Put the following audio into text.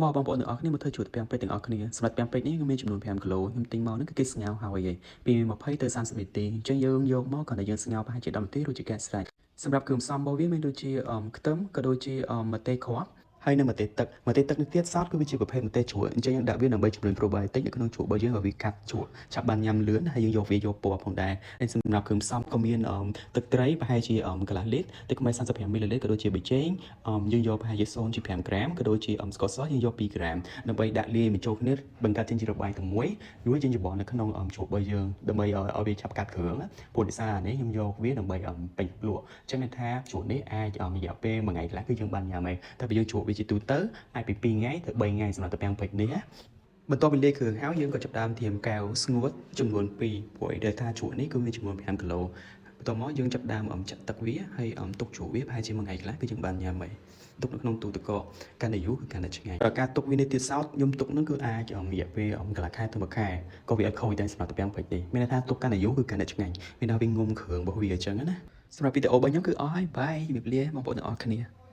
មកបងប្អូនទាំងអស់គ្នាមកធ្វើជ្រក់ទំពាំងពេជ្រទាំងអស់គ្នាសម្រាប់ទំពាំងពេជ្រនេះគឺមានចំនួន5គីឡូខ្ញុំទិញមកហ្នឹងគឺគេស្ងោរហើយឯងពី20ទៅ30នាទីអញ្ចឹងយើងយកមកគ្រាន់តែយើងស្ងោរប្រហែលជា10នាទីរួចជាការស្រេចសម្រាប់គ្រឿងផ្សំរបស់វាមានដូចជាខ្ទឹមក៏ដូចជាម្ទេសគ្រាប់ហើយនិងម្ទេសទឹកម្ទេសទឹកនេះទៀតសោតគឺវាជាប្រភេទម្ទេសជ្រក់អញ្ចឹងយើងដាក់វាដើម្បីជំរុញ probiotic នៅក្នុងជ្រក់របស់យើងឲ្យវាកាត់ជ្រក់ឆាប់បានញ៉ាំលឿនហើយយើងយកវាយកពណ៌ផងដែរហើយសម្រាប់គ្រឿងផ្សំក៏មានទឹកត្រីប្រហែលជាកន្លះលីត្រទឹកខ្មេះ35មីលីលីត្រក៏ដូចជាប៊ីចេងយើងយកប្រហែលជា0.5ក្រាមក៏ដូចជាស្ករសយើងយក2ក្រាមដើម្បីដាក់លាយបញ្ចូលគ្នាបង្កើតចេញជារបាយតែមួយរួចយើងច្របល់នៅក្នុងជ្រក់របស់យើងដើម្បីឲ្យវាឆាប់កាត់គ្រឿងព្រោះដោយសារនេះខ្ញុំយកវាដើម្បីពេញភ្លក់អញ្ចឹងមានថាជ្រក់នេះអាចរយៈពេល1ថ្ងៃកន្លះគឺយើងបានញ៉ាំហើយតែបើយើងជ្រក់វាជាទូទៅអាចពី2ថ្ងៃទៅ3ថ្ងៃសម្រាប់ទំពាំងពេជ្រនេះណាបន្ទាប់ពីលាយគ្រឿងហើយយើងក៏ចាប់ផ្ដើមត្រៀមកែវស្ងួតចំនួន2ព្រោះអីដែលថាជ្រក់នេះគឺមានចំនួន5គីឡូបន្ទាប់មកយើងចាប់ផ្ដើមចាក់ទឹកវាហើយទុកជ្រក់វាប្រហែលជាមួយថ្ងៃខ្លះគឺយើងបានញ៉ាំហើយទុកនៅក្នុងទូទឹកកកកាន់តែយូរគឺកាន់តែឆ្ងាញ់ដល់ការទុកវានេះទៀតសោតខ្ញុំទុកនឹងគឺអាចរយៈពេលកន្លះខែទៅមួយខែក៏វាអត់ខូចដែរសម្រាប់ទំពាំងពេជ្រនេះមានន័យថាទុកកាន់តែយូរគឺកាន់តែឆ្ងាញ់មានន័យថាវាងុំគ្រឿងរបស់វាអញ្ចឹងណាសម្រាប់វីដេអូរបស់ខ្ញុំគឺអស់ហើយ bye ជំរាបលាបងប្អូនទាំងអស់គ្នា។